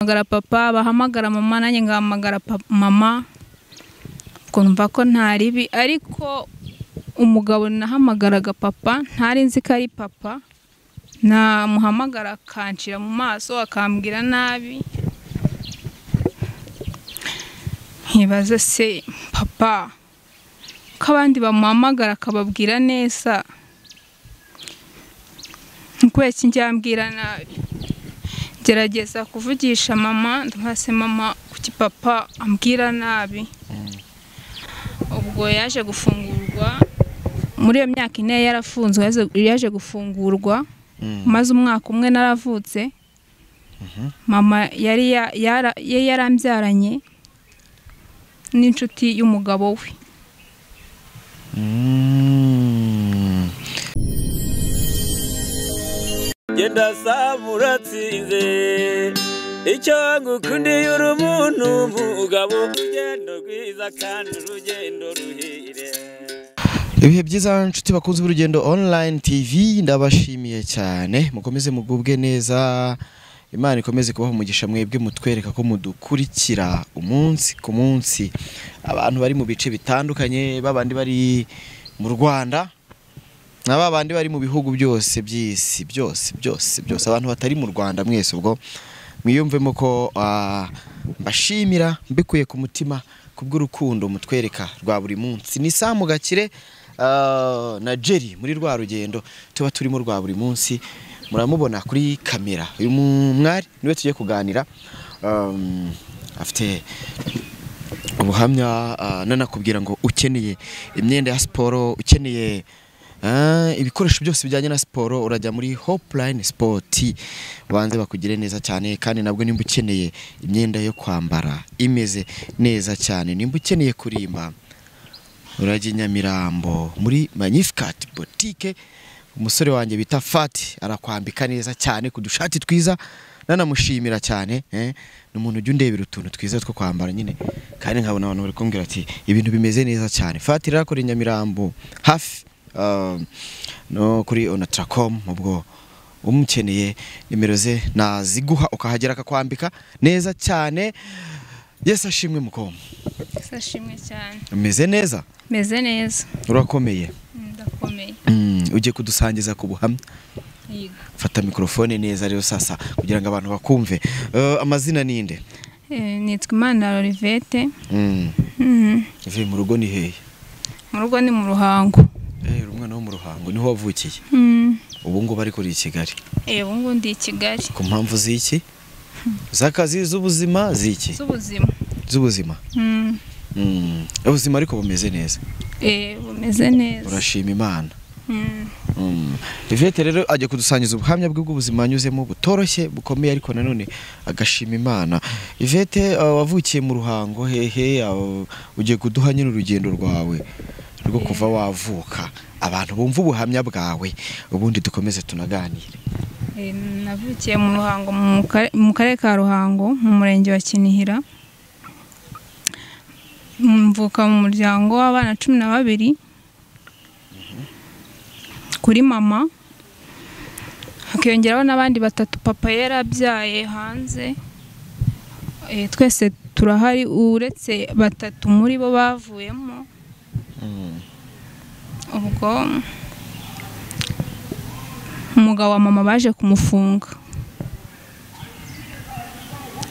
Bahamagara papa, bahamagara mama, nanjye ngahamagara mama. Kumva ko nta ribi, ariko umugabo nahamagaraga papa ntari nzi ko ari papa, namuhamagara akancira mu maso akambwira nabi. Nkibaza se papa ko abandi bamuhamagara akababwira neza, kubera iki njyambwira nabi? Gerageza kuvugisha mama, ndamwase mama kuki papa ambwira nabi. Ubwo yaje gufungurwa muri iyo myaka 4 yarafunzwe, yaje gufungurwa maze umwaka umwe naravutse. Mama yari yarambyaranye n'inshuti y'umugabo we. Genda samuratsinze icyo ngukundiye uri umuntu mugabo, urugendo rwiza kandi urugendo ruhire. Ibihe byiza nshuti bakunze urugendo online TV, ndabashimiye cyane, mukomeze mugubwe neza, Imana ikomeze kubaha umugisha mwebwe mutwereka ko mudukurikira umunsi ku munsi. Abantu bari mu bice bitandukanye, babandi bari mu Rwanda na babandi bari mu bihugu byose by'isi, byose byose byose, abantu batari mu Rwanda mwese ubwo mwiyumvemo ko mbashimira mbikuye ku mutima kubw'urukundo mutwereka rwa buri munsi. Ni Samu Gakire na Jerry muri rwa rugendo tuba turimo rwa buri munsi, muramubona kuri kamera. Uyu mwari niwe tugiye kuganira, afite ubuhamya. Nanakubwira ngo ukeneye imyenda ya siporo, ukeneye ibikoresho byose bijyanye na siporo, urajya muri Hopeline Sport banze bakugire neza cyane. Kandi nabwo nimba ukeneye imyenda yo kwambara imeze neza cyane, nimba ukeneye kurimba, urajya i Nyamirambo muri Magnificat Boutique. Umusore wanjye bita Fati arakwambika neza cyane ku dushati twiza, nanamushimira cyane. Ni umuntu ujya undebera utuntu twiza two kwambara nyine, kandi nkabona abantu bari kumbwira ati ibintu bimeze neza cyane. Fati rero akora i Nyamirambo hafi no kuri Onatracom, ubwo umukeneye nimero ze naziguha ukahagera akakwambika neza cyane. Yesu ashimwe mukoma. Yesu ashimwe cyane. Umeze neza? Meze neza. Urakomeye? Ndakomeye. Ugiye kudusangiza ku buhamya? Yego. Fata mikrofone neza rero sasa kugira ngo abantu bakumve. Amazina ninde? Nitwa Imana Olivette. Uvuye mu rugo ni hehe? Mu rugo ni mu Ruhango. Uri umwana wo mu Ruhango, niho wavukiye? Ubu ngubu ariko uri i Kigali? Ubu ngubu ndi i Kigali. Ku mpamvu z'iki? Z'akazi, z'ubuzima, z'iki? Z'ubuzima. Z'ubuzima. Ubuzima ariko bumeze neza? Bumeze neza. Urashima Imana. Yvette rero ajya kudusangiza ubuhamya bwe bw'ubuzima anyuzemo butoroshye bukomeye, ariko nanone agashima Imana. Yvette, wavukiye mu Ruhango hehe? Ugiye kuduha nyine urugendo rwawe rwo kuva wavuka, abantu bumva ubuhamya bwawe, ubundi dukomeze tunaganire. Navukiye mu Ruhango, mu karere ka Ruhango, mu murenge wa Kinihira. Mvuka mu muryango w'abana 12 kuri mama, hakiyongeraho n'abandi 3 papa yarabyaye hanze. Twese turahari uretse 3 muri bo bavuyemo. Ubwo umugabo wa mama baje kumufunga,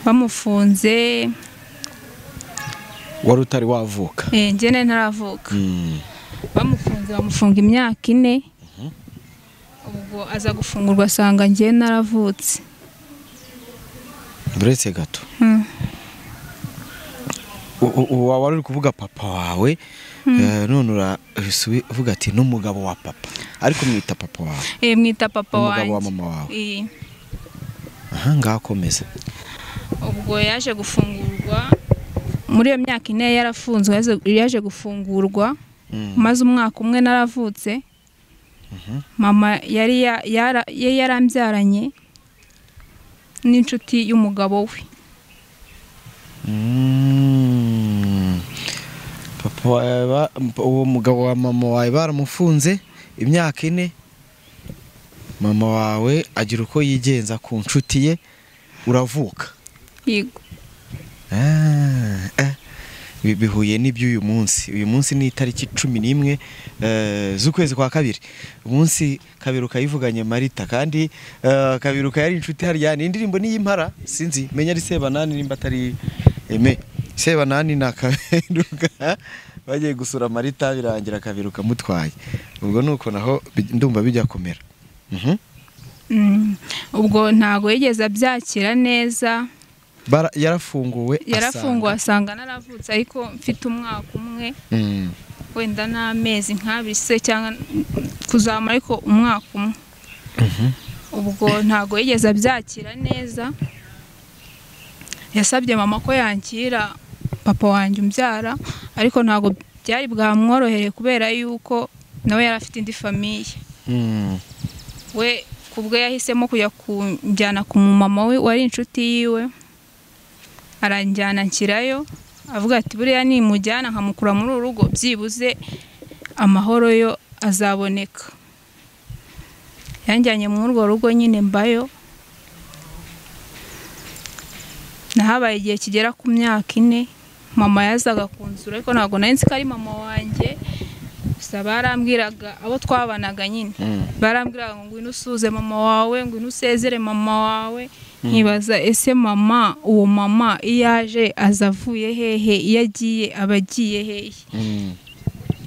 bamufunze wari utari wavuka? Njye ntaravuka. Bamufunze bamufunga imyaka 4. Ubwo aza gufungurwa asanga njye naravutse. Buretse gato, wari uri kuvuga papa wawe, none uravuga ati n'umugabo wa papa, ariko mwita papa wawe? Mwita papa wanjye. Umugabo wa mama wawe. Aha ngaho komeza. Ubwo yaje gufungurwa muri iyo myaka 4 yarafunzwe, yaje gufungurwa maze umwaka umwe naravutse. Mama yari yarambyaranye n'inshuti y'umugabo we. Papa uwo mugabo wa mama wawe baramufunze imyaka 4, mama wawe agira uko yigenza ku nshuti ye, uravuka. Yego. Bihuye n'iby'uyu munsi. Uyu munsi ni itariki 11 z'ukwezi kwa kabiri. Umunsi Kaberuka yivuganye Marita, kandi Kaberuka yari inshuti harya ni indirimbo niyimpara sinzi menya ari Sebanani nimba atari Aime. Sebanani na Kaberuka bagiye gusura Marita birangira Kaberuka mutwaye. Ubwo nuko naho ndumva bijya komera. Ubwo ntago yigeze abyakira neza. Yarafunguwe asanga naravutse ariko mfite umwaka umwe wenda n'amezi nk'abiri se cyangwa kuzamara ariko umwaka umwe. Ubwo ntago yigeze abyakira neza, yasabye mama ko yankira papa wanjye umbyara, ariko ntago byari bwamworohere kubera yuko nawe yari afite indi famiye. We kubwe yahisemo kujya kunjyana ku mumama we wari inshuti yiwe, aranjyana nshyirayo avuga ati buriya nimujyana nkamukura muri uru rugo byibuze amahoro yo azaboneka. Yanjyanye muri urwo rugo nyine mbayo, nahabaye igihe kigera ku myaka 4. Mama yazaga kunsura ariko ntabwo nari nzi ko ari mama wanjye, gusa barambwiraga abo twabanaga nyine barambwiraga ngo ngwino usuze mama wawe, ngwino usezere mama wawe. Nkibaza ese mama, uwo mama iyo aje aza avuye hehe, iyo agiye aba agiye hehe?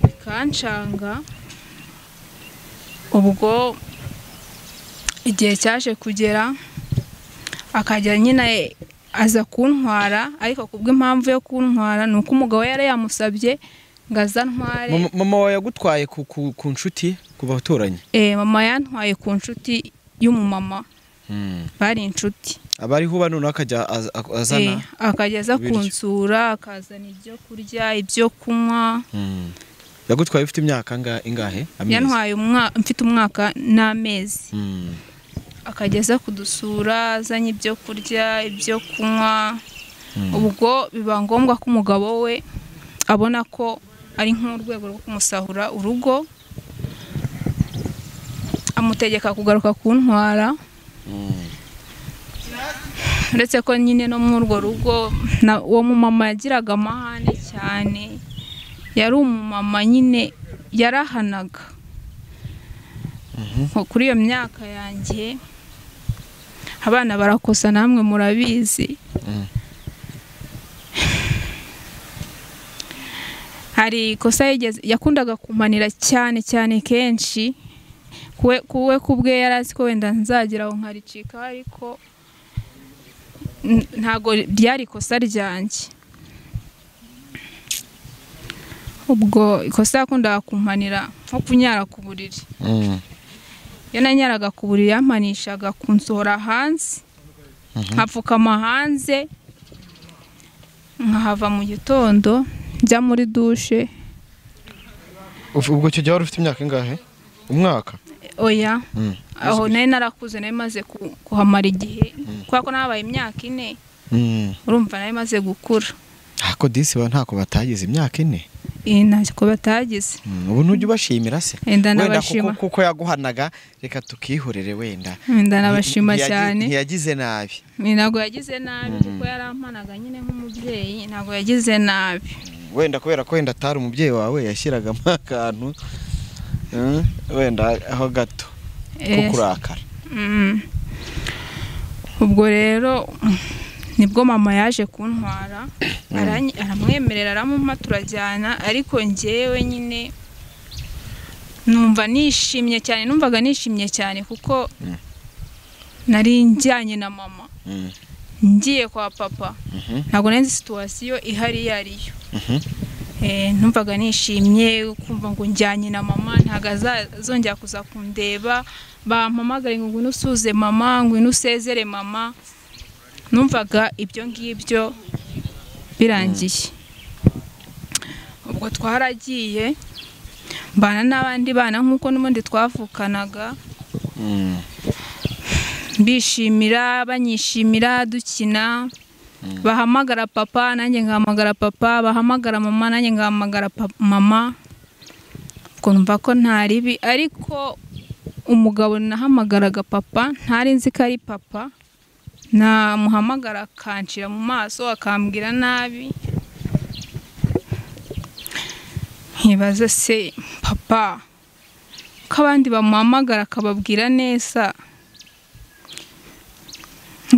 Bikancanga. Ubwo igihe cyaje kugera akajya nyine aza kuntwara, ariko kubw'impamvu yo kuntwara ni uko umugabo yari yamusabye ngo azantware. Mama wawe yagutwaye ku nshuti ku baturanyi? Mama yantwaye ku nshuti y'umumama. Bari inshuti. Abariho bano akajya azana akajya aza kunsura, akazana ibyo kurya, ibyo kunywa. Yagutwaye ufite imyaka ingahe? Yantwaye mfite umwaka n'amezi. Akajya aza kudusura azanye ibyo kurya, ibyo kunywa. Ubwo biba ngombwa ko umugabo we abona ko ari nk'urwego rwo kumusahura urugo, amutegeka kugaruka kuntwara. Uretse ko nyine no muri urwo rugo uwo mumama yagiraga amahane cyane, yari umumama nyine yarahanaga. Kuri iyo myaka yanjye abana barakosa namwe murabizi. Hari ikosa yakundaga kumanira cyane cyane kenshi, kuwe kubwe yarazi ko wenda nzagira aho nkaricika, ariko ntago ryari ikosa ryanjye. Ubwo ikosa yakundaga kumpanira nko kunyara ku buriri. Iyo nanyaraga ku buriri yampanishaga kunsohora hanze, nkapfukama hanze, nkahava mu gitondo njya muri dushe. Ubwo icyo gihe wari ufite imyaka ingahe? Umwaka? Oya, aho nari narakuze, nari maze kuhamara igihe kubera ko nabaye imyaka 4. Urumva nari maze gukura. Ako disi ba ntako batagize imyaka 4. Ntako batagize. Ubu ntujya ubashimira se? Wenda kuko yaguhanaga reka tukihorere wenda. Ndanabashima cyane. Ntiyagize nabi. Ntabwo yagize nabi kuko yarampanaga nyine nk'umubyeyi, ntabwo yagize nabi. Wenda kubera ko wenda atari umubyeyi wawe yashyiragamo akantu wenda aho gato ko kurakara. Ubwo rero nibwo mama yaje kuntwara, aramwemerera aramumpa turajyana, ariko njyewe nyine numva nishimye cyane, numvaga nishimye cyane kuko nari njyanye na mama ngiye kwa papa. Ntabwo nari nzi situation ihari yariyo. Numvaga nishimye kumva ngo njyanye na mama, ntago azongera kuza kundeba, bampamagare ngo ngwino usuze mama, ngwino usezere mama. Numvaga ibyo ngibyo birangiye. Ubwo twaragiye mbana n'abandi bana nk'uko n'ubundi twavukanaga, bishimira banyishimira dukina, bahamagara papa nanjye ngahamagara papa, bahamagara mama nanjye ngahamagara mama. Ubwo numva ko nta ribi, ariko umugabo nahamagaraga papa ntari nzi ko ari papa, Namuhamagara akancira mu maso akambwira nabi. Nkibaza se papa ko abandi bamuhamagara akababwira neza,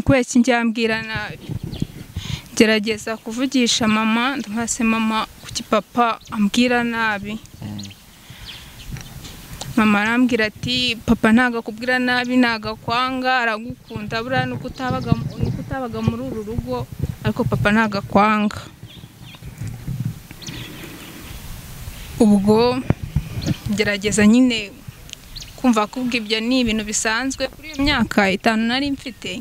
kubera iki njye ambwira nabi? Gerageza kuvugisha mama, ndamubaza mama kuki papa ambwira nabi? Mama arambwira ati papa ntago akubwira nabi, ntago akwanga, aragukunda, buriya nuko utabaga muri uru rugo, ariko papa ntago akwanga. Ubwo gerageza nyine kumva ko ibyo ni ibintu bisanzwe kuri iyo myaka 5 nari mfite.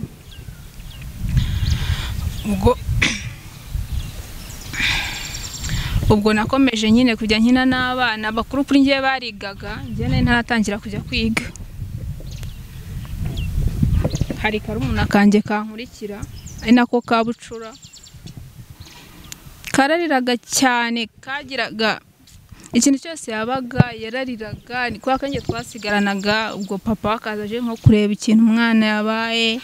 Ubwo nakomeje nyine kujya nkina n'abana bakuru kuri njye barigaga, njye nari ntaratangira kujya kwiga. Hari karumuna kanjye kankurikira ari nako kabucura, karariraga cyane, kagiraga ikintu cyose yabaga yarariraga, ni kwa kanjye twasigaranaga. Ubwo papa akaza aje nko kureba ikintu umwana yabaye,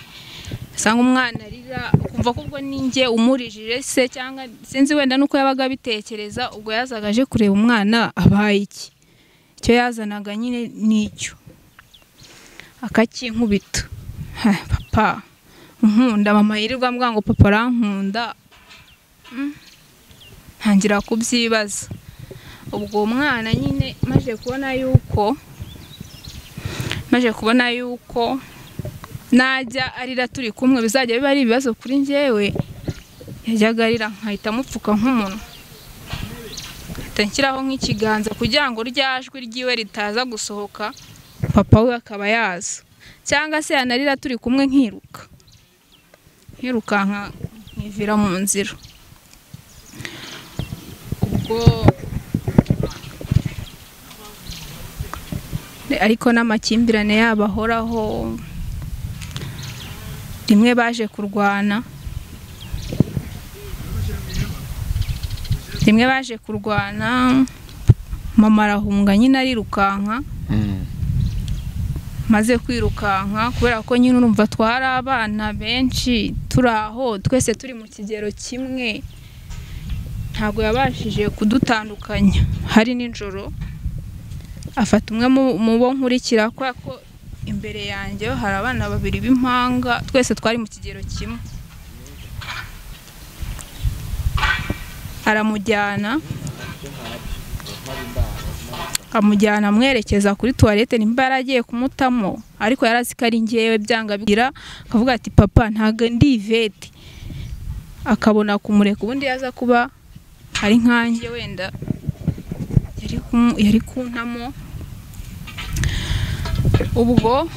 asanga umwana arira, ukumva ko ubwo ninjye umurijije se cyangwa sinzi wenda nuko yabaga bitekereza. Ubwo yazaga aje kureba umwana abaye iki, icyo yazanaga nyine nicyo, akakinkubita. Papa nkunda, mama yirirwa ambwira ngo papa arankunda, ntangira kubyibaza. Ubwo mwana nyine maje kubona yuko najya arira turi kumwe bizajya biba ari ibibazo kuri njyewe, yajyaga arira nkahita mupfuka nk'umuntu, nkahita nshyiraho nk'ikiganza kugira ngo rya jwi ryiwe ritaza gusohoka, papa we akaba yaza, cyangwa se yanarira turi kumwe nkirukanka nkivira mu nzira. Ubwo ariko n'amakimbirane yabo ahoraho, rimwe baje kurwana, mama arahunga nyine arirukanka. Maze kwirukanka kubera ko nyine urumva twari abana benshi turi aho twese turi mu kigero kimwe, ntabwo yabashije kudutandukanya. Hari nijoro afata umwe mu bo nkurikira, kubera ko imbere yanjye hari abana babiri b'impanga twese twari mu kigero kimwe, aramujyana amwerekeza kuri toilette, nimba yaragiye kumutamo, ariko yarazi ko ari njyewe byanga bigira, akavuga ati papa ntago ndi Yvette, akabona kumureka. Ubundi yaza kuba ari nkanjye wenda yari kuntamo. Ubwo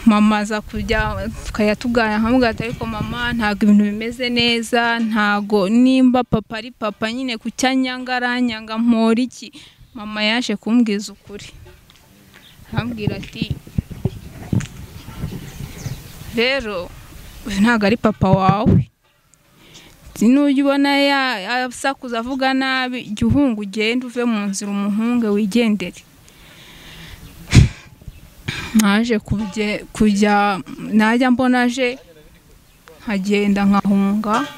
mama aza kujya tukajya tuganira, nkamubwira ati ariko mama ntago ibintu bimeze neza, ntago nimba papa ari papa nyine kucyanyanga aranyanga mpora iki. Mama yaje kumbwiza ukuri, arambwira ati rero uyu ntago ari papa wawe, nujya ubona asakuza avuga nabi jya uhunga ugende uve mu nzira umuhunge wigendere. Naje kujya najya mbona aje nkagenda nkahunga,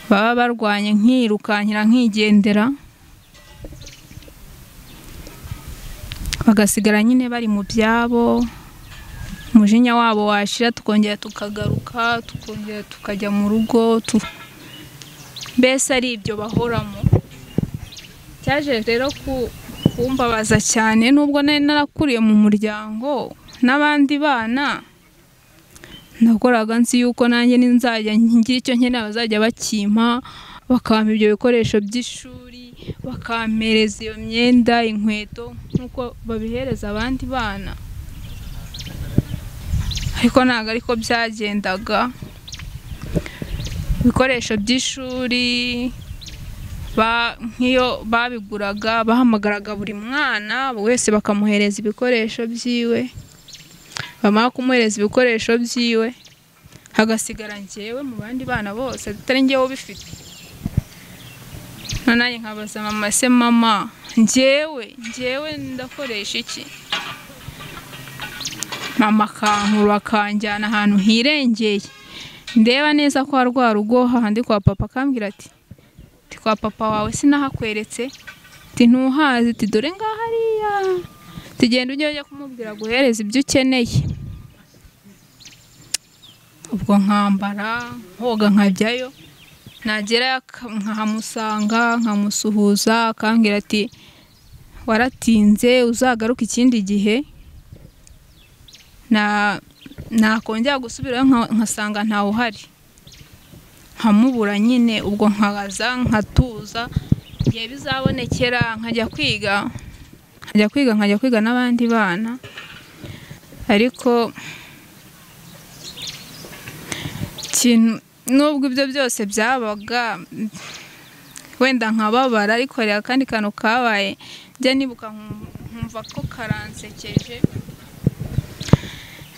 baba barwanye nkirukankira nkigendera, bagasigara nyine bari mu byabo. Umujinya wabo washira tukongera tukagaruka, tukongera tukajya mu rugo, mbese ari ibyo bahoramo. Cyaje rero kumbabaza cyane, nubwo nari narakuriye mu muryango n'abandi bana, nakoraga nzi yuko nanjye ninzajya ngira icyo nkenera bazajya bakimpa, bakampa ibyo bikoresho by'ishuri, bakampereza iyo myenda, inkweto nkuko babihereza abandi bana. Ariko ntabwo ariko byagendaga. Ibikoresho by'ishuri nk'iyo babiguraga bahamagaraga buri mwana wese bakamuhereza ibikoresho byiwe, bamara kumuhereza ibikoresho byiwe hagasigara njyewe mu bandi bana bose atari njyewe ubifite. Nanjye nkabaza mama, se mama njyewe ndakoresha iki? Mama akankura akanjyana ahantu hirengeye, Ndeba neza kwa rwa rugo hahandi kwa papa, akambwira ati kwa papa wawe sinahakweretse, ati ntuhazi, ati dore ngaha hariya, tugenda ujye ujya kumubwira guhereza ibyo ukeneye. Ubwo nkambara nkoga nkajyayo, nagera nkahamusanga nkamusuhuza, akambwira ati waratinze uzagaruka ikindi gihe. Nakongera gusubirayo nkasanga ntawe uhari, nkamubura nyine. Ubwo nkaza nkatuza, igihe bizabonekera nkajya kwiga, nkajya kwiga n'abandi bana. Ariko nubwo ibyo byose byabaga wenda nkababara, ariko hari akandi kantu kabaye njya nibuka nkumva ko karansekeje.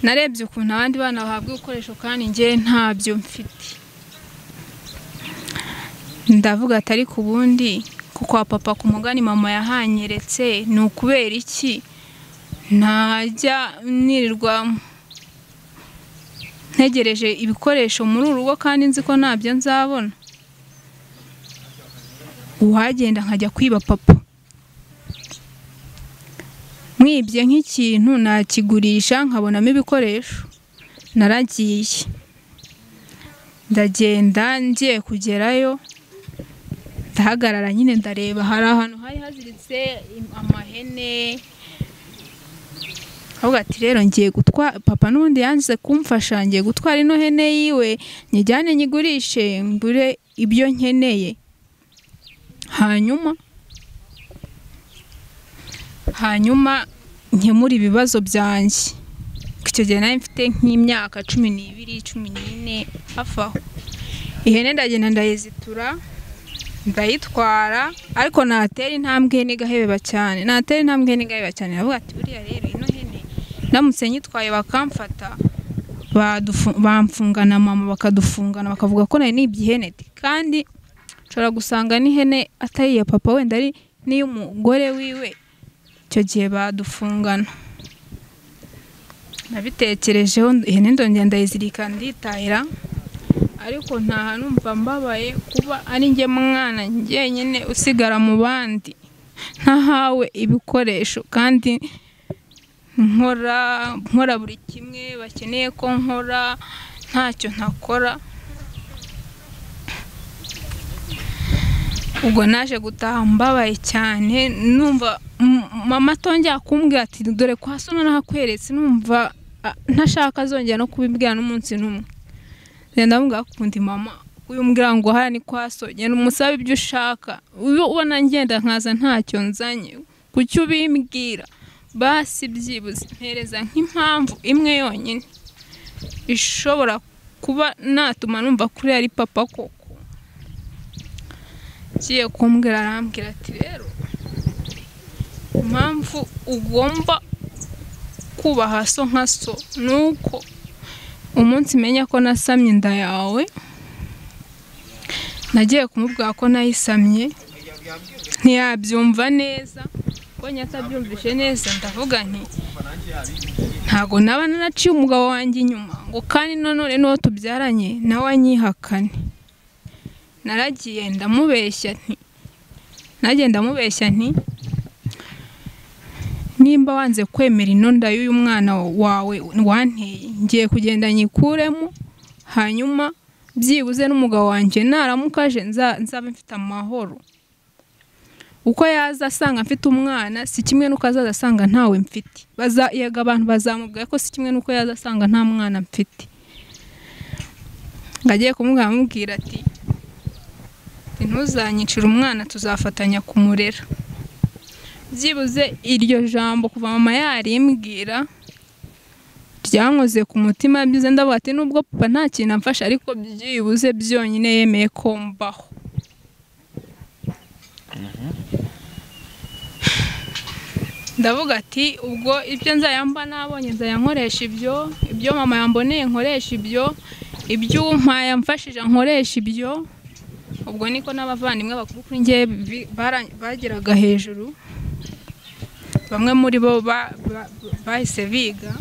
Narebye ukuntu abandi bana bahabwa ibikoresho kandi njye ntabyo mfite, ndavuga ati ariko ubundi kwa papa ku mugani mama yahanyeretse ni ukubera iki ntajya nirirwa ntegereje ibikoresho muri uru rugo kandi nzi ko ntabyo nzabona. Uwagenda nkajya kwiba papa, mwibye nk'ikintu nakigurisha nkabonamo ibikoresho. Naragiye ndagenda, ngiye kugerayo ndahagarara nyine ndareba, hari ahantu hari haziritse amahene. Avuga ati rero ngiye gutwara papa, n'ubundi yanze kumfasha, ngiye gutwara ino hene yiwe nyijyane nyigurishe ngure ibyo nkeneye. Hanyuma nkemura ibibazo byanjye. Icyo gihe nari mfite nk'imyaka 12 14 hafi aho. Ihene ndagenda ndayizitura ndayitwara, ariko natera intambwe n'igahebeba cyane, Ndavuga ati buriya rero ino hene ndamutse nyitwaye bakamfata bamfungana mama bakadufungana bakavuga ko nari nibye ihene, kandi nshobora gusanga n'ihene atari iya papa wenda ari n'iy'umugore wiwe. Icyo gihe badufungana. Nabitekerejeho ihene ndongera ndayizirika nditahira, ariko ntaha numva mbabaye kuba ari njye mwana njyenyine usigara mu bandi ntahawe ibikoresho, kandi nkora buri kimwe bakeneye ko nkora, ntacyo ntakora. Ubwo naje gutaha mbabaye cyane, numva mama atongera kumbwira ati dore kwa so nahakweretse, numva ntashaka azongera no kubimbwira n'umunsi n'umwe. Ndamubwira kundi mama uyumbwira ngo haya ni kwa so, genda umusabe ibyo ushaka, ubona ngenda nkaza ntacyo nzanye, kuki ubimbwira? Basi byibuze mpereza nk'impamvu imwe yonyine ishobora kuba natuma numva kuri ari papa koko. Ngiye kumbwira arambwira ati rero impamvu ugomba kubaha so nka so nuko umunsi menya ko nasamye inda yawe, nagiye kumubwira ko nayisamye ntiyabyumva neza, ko nyatabyumvise neza. Ndavuga nti ntago naba naraciye umugabo wanjye inyuma ngo kandi none n'uwo tubyaranye nawe anyihakane. Naragiye ndamubeshya nti nimba wanze kwemera ino nda y'uyu mwana wawe wanteye, ngiye kugenda nyikuremo, hanyuma byibuze n'umugabo wanjye naramukaje nzabe mfite amahoro. Uko yaza asanga mfite umwana si kimwe nuko azaza asanga ntawe mfite. Yega abantu bazamubwira ko si kimwe nuko yaza asanga nta mwana mfite. Ngagiye kumubwira ati ntuzanyicira umwana tuzafatanya kumurera. Byibuze iryo jambo kuva mama yarimbwira ryankoze ku mutima, byize ndavuga ati nubwo papa nta kintu amfasha ariko byibuze byonyine yemeye ko mbaho. Ndavuga ati ubwo ibyo nzayamba nabonye nzayankoresha ibyo mama yamboneye nkoresha ibyo umpaye amfashije nkoresha ibyo. Ubwo niko n'abavandimwe bakuru kuri njye bageraga hejuru, bamwe muri bo bahise biga,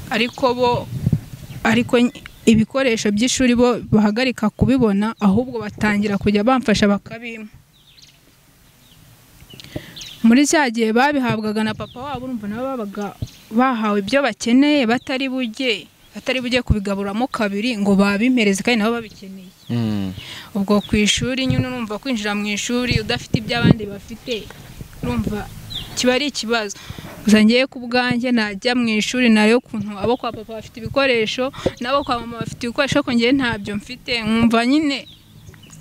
ariko ibikoresho by'ishuri bo bahagarika kubibona, ahubwo batangira kujya bamfasha bakabimpa. Muri cya gihe babihabwaga na papa wabo, urumva nabo babaga bahawe ibyo bakeneye, batari bujye kubigaburamo kabiri ngo babimpereze kandi nabo babikeneye. Ubwo ku ishuri nyine urumva kwinjira mu ishuri udafite ibyo abandi bafite, urumva kiba ari ikibazo. Gusa ngiye ku bwanjye najya mu ishuri nayo kuntu abo kwa papa bafite ibikoresho nabo kwa mama bafite ibikoresho, ko ngiye ntabyo mfite, nkumva nyine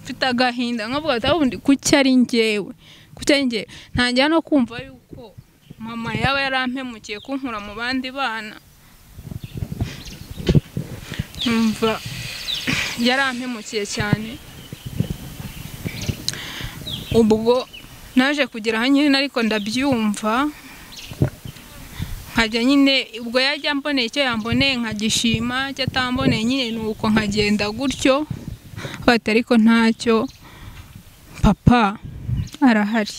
mfite agahinda, nkavuga ati ubundi kuki ari njyewe, kuki ari njyewe. Ntangira no kumva yuko mama yaba yarampemukiye kunkura mu bandi bana, nkumva yarampemukiye cyane. Ubwo naje kugera aho nyine ariko ndabyumva, nkajya nyine ubwo yajya mboneye icyo yamboneye nkagishima, icyo atamboneye nyine nuko nkagenda gutyo, bati ariko ntacyo papa arahari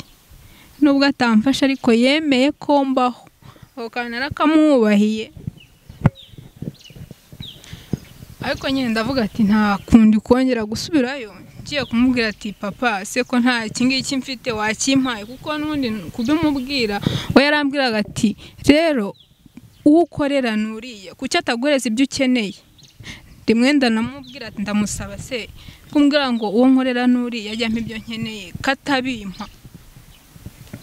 nubwo atamfasha ariko yemeye ko mbaho, ako kantu narakamwubahiye. Ariko nyine ndavuga ati nta kundi kongera gusubirayo, ngiye kumubwira ati papa se ko nta iki ngiki mfite wakimpaye, kuko n'ubundi kubimubwira we yarambwiraga ati rero uwo ukorera nuriya kuki ataguhereza ibyo ukeneye. Rimwe ndanamubwira ati ndamusaba se kumbwira ngo uwo nkorera nuriya ajya ampa ibyo nkeneye katabimpa,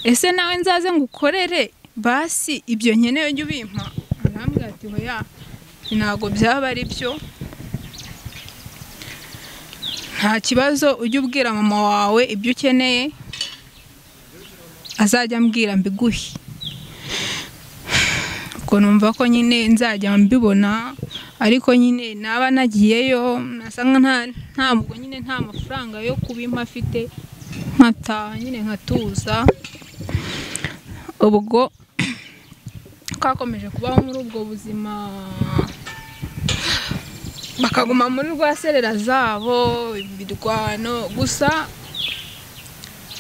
ese nawe nzaze ngukorere basi ibyo nkeneye ujye ubimpa. Arambwira ati hoya ntabwo byaba ari byo, nta kibazo ujye ubwira mama wawe ibyo ukeneye azajya ambwira mbiguhe. Ubwo numva ko nyine nzajya mbibona, ariko nyine naba nagiyeyo nasanga ntabwo nyine nta mafaranga yo kubimpa afite, nkataha nyine nkatuza. Ubwo twakomeje kubaho muri ubwo buzima, bakaguma muri rwaserera zabo ibirwano, gusa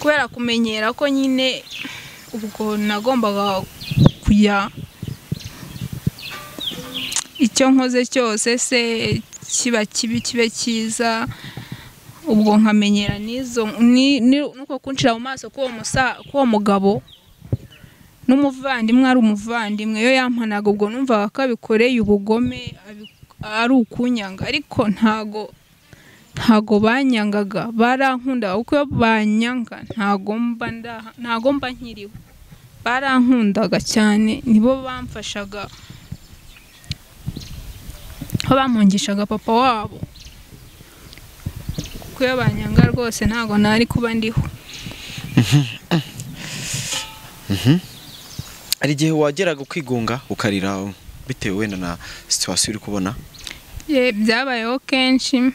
kubera kumenyera ko nyine ubwo nagombaga kujya icyo nkoze cyose se kiba kibi kibe cyiza, ubwo nkamenyera nizo nuko kunshira mu maso k'uwo mugabo n'umuvandimwe ari umuvandimwe, iyo yampanaga ubwo numvaga ko abikoreye ubugome ari ukunyanga, ariko ntago banyangaga, barankundaga, kuko iyo banyanga ntago mba nkiriho, barankundaga cyane, nibo bamfashaga, bampungishaga papa wabo, kuko iyo banyanga rwose ntago nari kuba ndiho. Hari igihe wageraga kwigunga ukarira bitewe wenda na situation uri kubona? Byabayeho kenshi,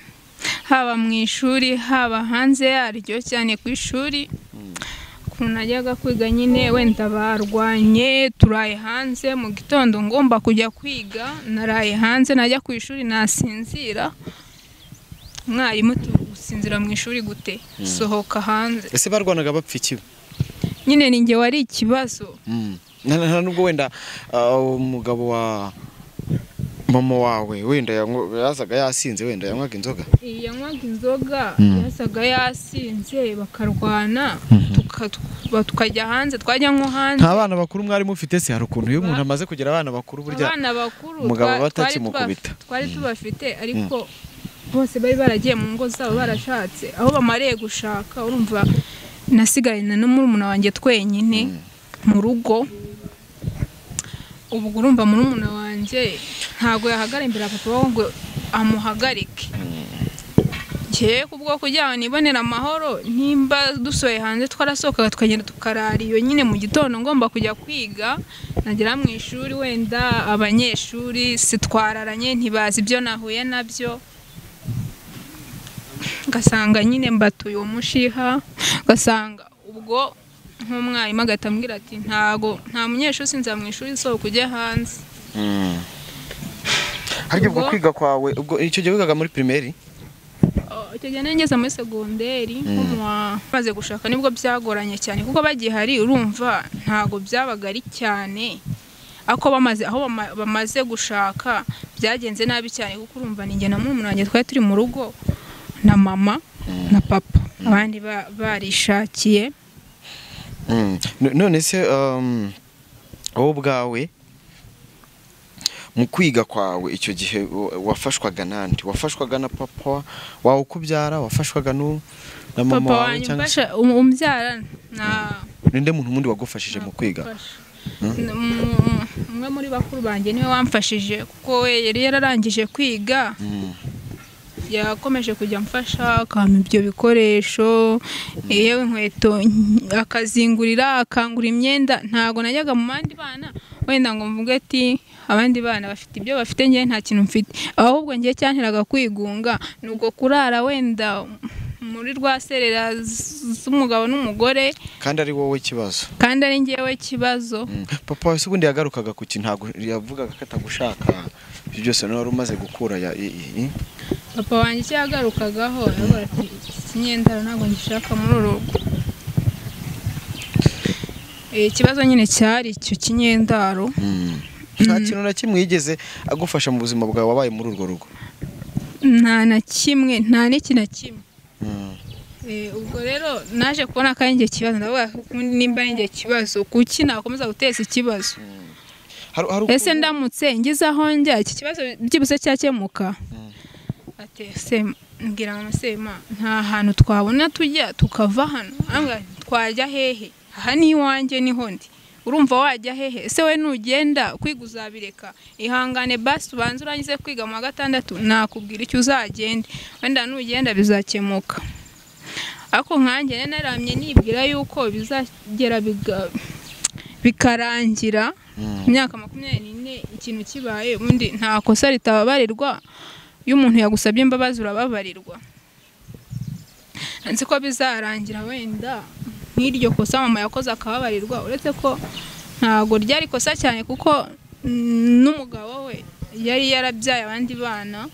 haba mu ishuri haba hanze yaryo, cyane ku ishuri ukuntu najyaga kwiga nyine wenda barwanye turaye hanze mu gitondo ngomba kujya kwiga, naraye hanze najya ku ishuri nasinzira, mwarimu tusinzira mu ishuri gute, sohoka hanze. Ese barwanaga bapfa iki? Nyine ninjye wari ikibazo. Nta nubwo wenda umugabo wa mama wawe wenda yazaga yasinze, wenda yanywaga inzoga, yanywaga inzoga yazaga yasinze, bakarwana tukajya hanze, twajya nko hanze. Nta bana bakuru mwari mufite se? Hari ukuntu iyo umuntu amaze kugira abana bakuru burya abana bakuru umugabo batakimukubita. Twari tubafite ariko bose bari baragiye mu ngo zabo barashatse, aho bamariye gushaka urumva nasigaye na murumuna wanjye twenyine mu rugo. Ubwo urumva murumuna wanjye ntago yahagara imbere ya papa ngo amuhagarike, ngiye kubwo kugira ngo nibonere amahoro, nimba dusoye hanze twarasohokaga tukagenda tukarara iyo nyine mu gitondo ngomba kujya kwiga, nagera mu ishuri wenda abanyeshuri sitwararanye ntibazi ibyo nahuye nabyo, ngasanga nyine mbatuye uwo mushiha, ngasanga ubwo nk'umwarimu agahita ambwira ati ntago nta munyeshuri usinzira mu ishuri sohoka ujye hanze. Harya ubwo kwiga kwawe ubwo icyo gihe wigaga muri primaire? Icyo gihe nageze muri segonderi maze gushaka nibwo byagoranye cyane, kuko bagihari urumva ntago byabaga ari cyane, ako bamaze aho bamaze gushaka Byagenze nabi cyane kuko urumva ninjye na murumuna wanjye twari turi mu rugo na mama na papa, abandi barishakiye. None se wowe ubwawe mu kwiga kwawe icyo gihe wafashwaga nande? Wafashwaga na papa wawe ukubyara, wafashwaga na mama wawe cyangwa se umbyara? Na ninde muntu mundi wagufashije mu kwiga? Umwe muri bakuru banjye niwe wamfashije kuko we yari yararangije kwiga. Yakomeje kujya amfasha akampa ibyo bikoresho, yewe inkweto akazingurira, akangura imyenda. Ntago najyaga mu bandi bana wenda ngo mvuge ati abandi bana bafite ibyo bafite njye nta kintu mfite, ahubwo njye cyanteraga kwigunga nubwo kurara wenda muri rwa serera z'umugabo n'umugore kandi ari wowe kibazo, kandi ari njyewe kibazo. Papa wese ubundi yagarukaga ku kintu, ntago yavugaga ko atagushaka, ibyo byose wari umaze gukura ya Papa wanjye icyo yagarukagaho yavuga ati ikinyendaro ntabwo ngishaka muri uru rugo. Ikibazo nyine cyari icyo kinyendaro. Nta kintu na kimwe yigeze agufasha mu buzima bwawe wabaye muri urwo rugo? Nta na kimwe, nta n'iki na kimwe. Ubwo rero naje kubona ko ari njye kibazo, ndavuga nimba ari njye kibazo kuki nakomeza guteza ikibazo? Ese ndamutse ngize aho njya iki kibazo byibuze cyakemuka? Ati se mbwira mama se ma nta hantu twabona tujya tukava hano, twajya hehe? Aha ni iwanjye niho ndi, urumva wajya hehe? Ese we nugenda kwiga uzabireka? Ihangane basi ubanze urangize kwiga mu wa gatandatu nakubwira icyo uzagenda, wenda nugenda bizakemuka. Ariko nkanjye naramye nibwira yuko bizagera bikarangira imyaka 24 ikintu kibaye, ubundi nta kosa ritababarirwa. Iyo umuntu yagusabye imbabazi urababarirwa. Nzi ko bizarangira wenda nk'iryo kosa mama yakoze akababarirwa, uretse ko ntago ryari kosa cyane kuko n'umugabo we yari yarabyaye abandi bana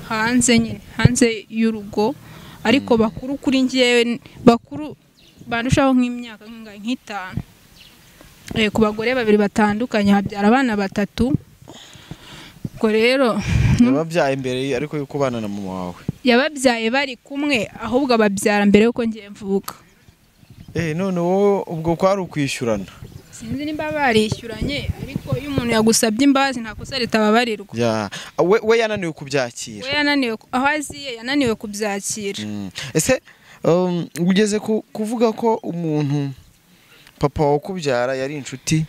hanze nyine, hanze y'urugo, ariko bakuru kuri njyewe, bakuru bandushaho nk'imyaka nk'itanu. Ku bagore babiri batandukanye habyara abana batatu. Ubwo rero yababyaye mbere ariko yuko bana na mama wawe yababyaye bari kumwe, ahubwo ababyara mbere yuko ngiye mvuka. None wowe ubwo kwari ukwishyurana? Sinzi nimba barishyuranye, ariko iyo umuntu yagusabye imbabazi nta kosa ritababarirwa. We yananiwe kubyakira. We yananiwe, aho aziye yananiwe kubyakira. Ese ugeze kuvuga ko umuntu papa wawe kubyara yari inshuti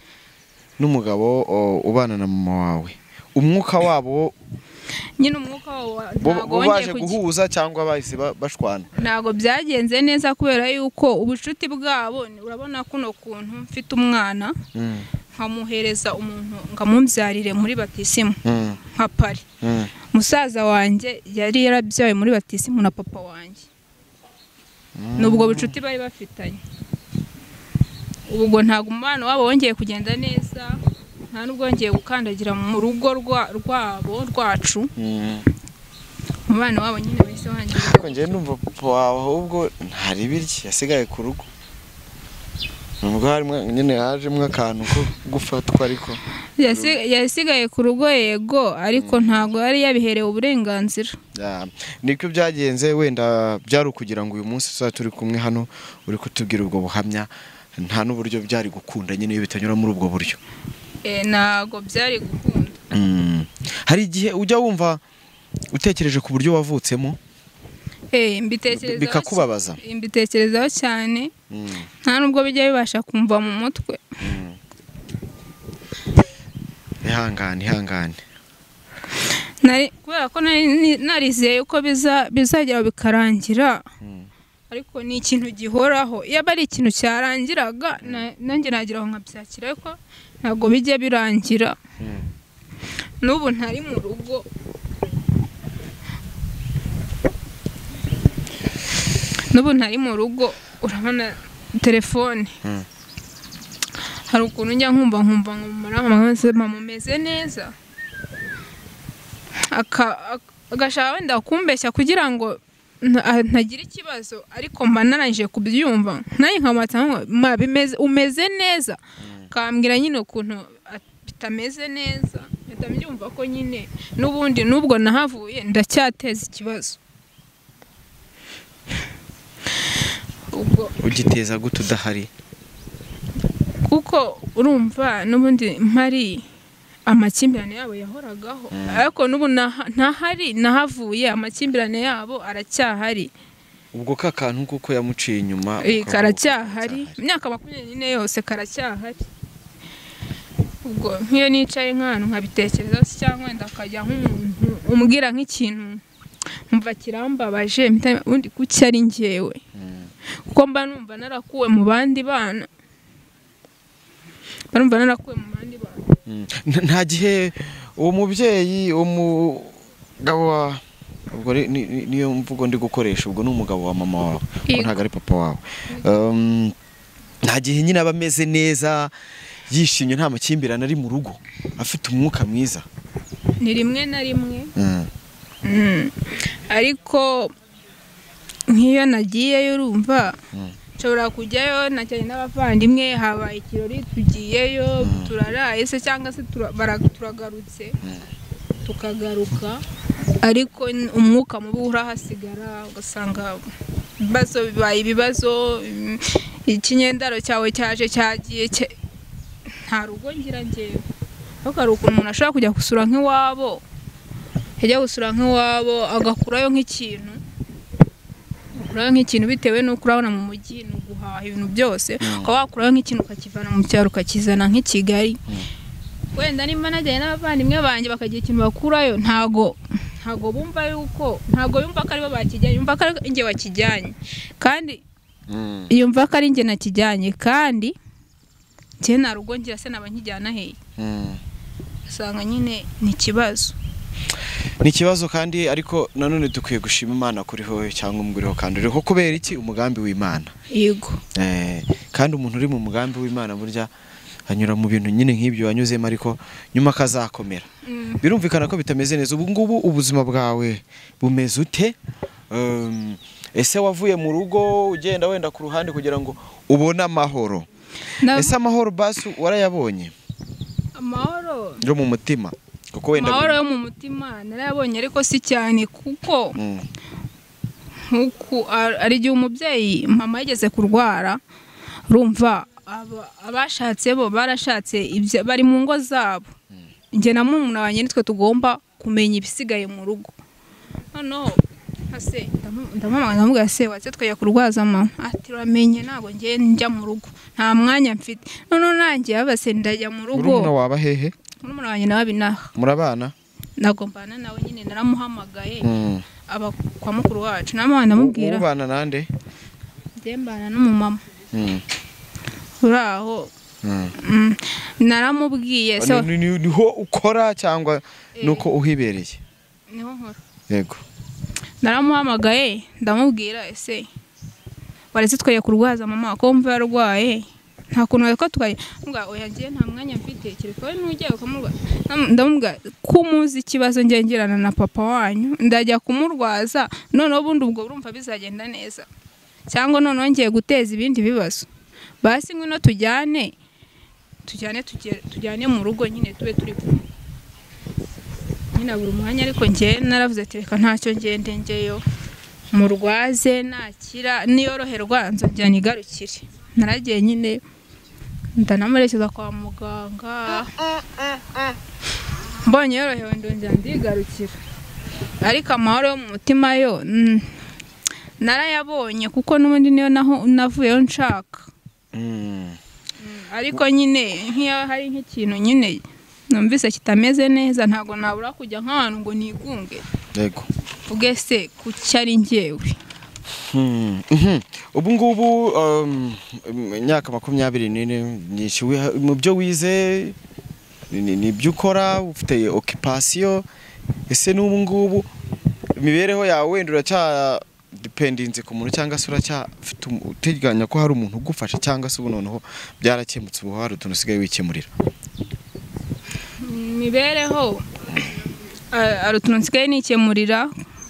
n'umugabo ubana na mama wawe, umwuka wabo nyine umwuka wabo baje guhuza cyangwa bahise bashwana? Ntago byagenze neza kubera yuko ubucuti bwabo, urabona kuno kuntu mfite umwana nkamuhereza umuntu nkamubyarire muri batisimu nka pari. Musaza wanjye yari yarabyaye muri batisimu na papa wanjye, nubwo bucuti bari bafitanye. Ubwo ntago umubano wabo wongeye kugenda neza, nta nubwo wongeye gukandagira mu rugo rwabo rwacu. Umubano wabo nyine wese wangiye. Ariko njye ndumva papa wawe ahubwo ntari birya yasigaye ku rugo, nubwo harimo nyine hajemo akantu ko gufatwa, ariko yasigaye ku rugo yego, ariko ntago yari yabiherewe uburenganzira. Niko byagenze, wenda byari ukugira ngo uyu munsi tuzaba turi kumwe hano uri kutubwira ubwo buhamya, nta n'uburyo byari gukunda nyine iyo bitanyura muri ubwo buryo. Ntago byari gukunda. Hari igihe ujya wumva utekereje ku buryo wavutsemo? Bikakubabaza? Mbitekerezaho cyane, nta nubwo bijya bibasha kumva mu mutwe. Ihangane, ihangane. Kubera ko narizeye uko bizagera bikarangira, ariko ni ikintu gihoraho. Iyo ari ikintu cyarangiraga nanjye nagira aho nkabyakira, ariko ntabwo bijya birangira. N'ubu ntari mu rugo. N'ubu ntari mu rugo, urabona telefone. Hari ukuntu njya nkumva mama umeze neza, agashaka wenda kumbeshya kugira ngo ntagira ikibazo, ariko mba narangije kubyumva nanjye nkamubatsa umeze neza, akambwira nyine ukuntu bitameze neza. Mpita mbyumva ko nyine n'ubundi nubwo nahavuye ndacyateza ikibazo. Ubwo ugiteza gute udahari? Kuko urumva n'ubundi mpari amakimbirane yabo yahoragaho, ariko n'ubu ntahari nahavuye amakimbirane yabo aracyahari. Ubwo ka kantu kuko yamuciye inyuma karacyahari, imyaka 24 yose karacyahari. Ubwo nk'iyo nicaye nk'ahantu nkabitekereza cyangwa wenda akajya nk'umuntu umbwira nk'ikintu mva kirambabaje, ubundi kuki ari njyewe? Kuko mba numva narakuwe mu bandi bana. Barumva narakuwe mu bandi bana. Nta gihe uwo mubyeyi umugabo wa ubwo niyo mvugo ndi gukoresha, ubwo ni umugabo wa mama wawe, ntabwo ari papa wawe. Nta gihe nyine aba ameze neza yishimye, nta makimbirane ari mu rugo, afite umwuka mwiza. Ni rimwe na rimwe. Ariko nk'iyo nagiyeyo urumva nshobora kujyayo najyanye n'abavandimwe, habaye ikirori tugiyeyo turaraye se cyangwa se turagarutse tukagaruka, ariko umwuka mubi urahasigara, ugasanga ibibazo bibaye ibibazo, ikinyendaro cyawe cyaje cyagiye, nta rugo ngira njyewe. Ariko hari ukuntu umuntu ashobora kujya gusura nk'iwabo, yajya gusura nk'iwabo agakurayo nk'ikintu, ukurayo nk'ikintu bitewe n'uko urabona mu mujyi ni uguhaha ibintu byose, ukaba wakurayo nk'ikintu ukakivana mu cyaro ukakizana nk'i Kigali. Wenda nimba najyanye n'abavandimwe banjye bakagira ikintu bakurayo, ntago bumva yuko, ntago yumva ko aribo bakijyanye, yumva ko ari njye wakijyanye, kandi yumva ko ari njye nakijyanye, kandi njye nta rugo ngira se naba nkijyana hehe? Usanga nyine ni ikibazo. Ni ikibazo kandi, ariko nanone dukwiye gushima Imana kuriho cyangwa umuguriho kandi uriho kubera iki? Umugambi w'Imana. Yego. Kandi umuntu uri mu mugambi w'Imana burya anyura mu bintu nyine nk'ibyo wanyuzemo, ariko nyuma akazakomera. Birumvikana ko bitameze neza. Ubu ngubu ubuzima bwawe bumeze ute? Ese wavuye mu rugo ugenda wenda ku ruhande kugira ngo ubone amahoro? Ese amahoro basi warayabonye? Amahoro yo mu mutima. Kuko wenda amahoro yo mu mutima narayabonye, ariko si cyane, kuko nkuko ari igihe umubyeyi mama yigeze kurwara, urumva abashatse bo barashatse bari mu ngo zabo, njye na murumuna wanjye nitwe tugomba kumenya ibisigaye mu rugo. Noneho ase ndamamagana ndamubwira se watse twajya kurwaza mama, ati uramenye ntabwo ngiye njya mu rugo, nta mwanya mfite. Noneho nanjye abase ndajya mu rugo. Murumuna waba hehe? Murumuna wanjye nawe binaha. Murabana? Ntabwo mbana nawe nyine, naramuhamagaye aba kwa mukuru wacu, namwana ndamubwira. Ubana nande? Njye mbana n'umumama. Uraho naramubwiye so niho ukora cyangwa nuko uhibereye? Niho nkora. Yego. Naramuhamagaye ndamubwira ese waretse twaye kurwaza mama ko mva yarwaye, nta kuntu ariko twaye mbwa oya ngiye nta mwanya mfite, kereka we nujye ukamurwaza. Ndamubwira ko muzi ikibazo ngiye ngirana na papa wanyu, ndajya kumurwaza noneho ubundi ubwo urumva bizagenda neza, cyangwa noneho ngiye guteza ibindi bibazo. Basi ngwino tujyane tujyane mu rugo nyine tube turi kumwe nyine buri mwanya. Ariko njye naravuze ati reka ntacyo ngende ngeyo murwaze, nakira niyoroherwa nzongera nigarukire. Naragiye nyine ndanamurekeza kwa muganga, mbonye yorohewe ndongera ndigarukira. Ariko amahoro yo mu mutima yo narayabonye, kuko n'ubundi niyo naho navuyeyo nshaka. Ariko nyine nk'iyo hari nk'ikintu nyine numvise kitameze neza, ntago nabura kujya nk'ahantu ngo nigunge. Yego. Uge se kuki ari njyewe? Ubu ngubu imyaka 24 myinshi, mu byo wize ni byo ukora, ufite occupation, ese n'ubu ngubu imibereho yawe wenda uracya dependinze ku muntu cyangwa se uracyafite uteganya ko hari umuntu ugufasha, cyangwa se ubu noneho byarakemutse ubu hari utuntu usigaye wikemurira? Imibereho hari utuntu nsigaye nikemurira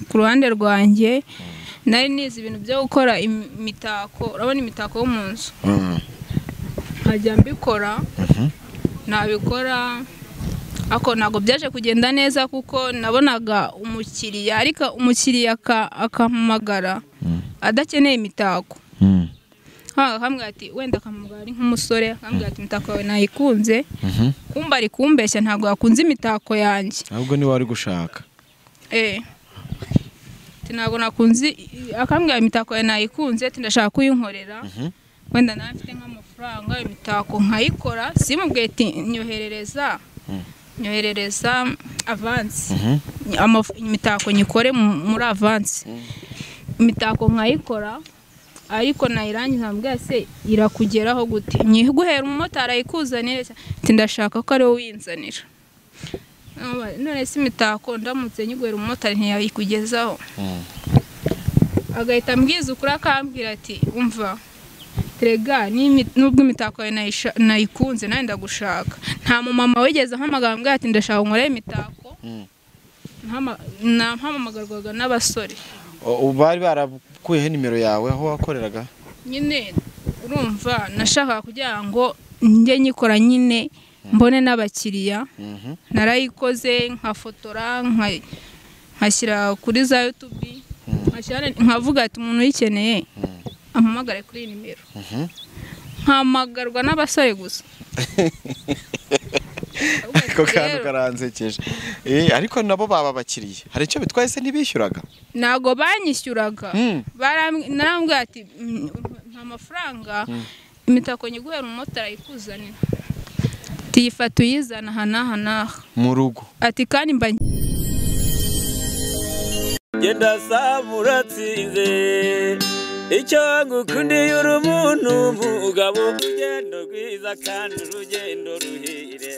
ku ruhande rwanjye. Nari nize ibintu byo gukora imitako, urabona imitako yo mu nzu, nkajya mbikora, nabikora Ako ntabwo byaje kugenda neza kuko nabonaga umukiriya, ariko umukiriya akampamagara adakeneye imitako. Akambwira ati wenda akampamagara ari nk'umusore, akambwira ati imitako yawe nayikunze, kumba ari kumbeshya ntabwo yakunze imitako yanjye. Ahubwo niwe wari gushaka. Ntabwo nakunze, akambwira imitako yawe nayikunze, ati ndashaka kuyinkorera. Wenda nawe mfite nk'amafaranga imitako nkayikora, simubwiye ati nyoherereza avance, imitako nyikore muri avance, imitako nkayikora, ariko nayirangiza mbwira se irakugeraho gute, nyiguhera umumotari ayikuzanire, ati ndashaka ko ari wowe uyinzanira. None se imitako ndamutse nyiguhera umumotari ntiyayikugezaho? Agahita ambwiza ukuri, akambwira ati umva terega nubwo imitako yawe nayikunze nawe ndagushaka. Nta mumama wigeze ampamagara ambwira ati ndashaka nkorere imitako, nampamagarwaga n'abasore. Bari barakuyeho nimero yawe aho wakoreraga? Nyine urumva nashakaga kugira ngo njye nyikora nyine mbone n'abakiriya. Narayikoze nkafotora nkashyira kuri za YouTube, nkavuga ati umuntu uyikeneye ampamagare kuri iyi nimero. Mpamagarwa n'abasore gusa. Ako kantu karansekeje. Ariko nabo baba abakiriya. Hari icyo bitwaye se ntibishyuraga? Ntago banyishyuraga. Narambwira ati nta mafaranga, imitako nyiguhera umumotari ayikuzanira, tiyifata uyizana aha n'aha n'aha mu rugo. Ati kandi mba genda saba uratsinze, icyo ngukundiye uri umuntu mugabo, urugendo rwiza kandi urugendo ruhire.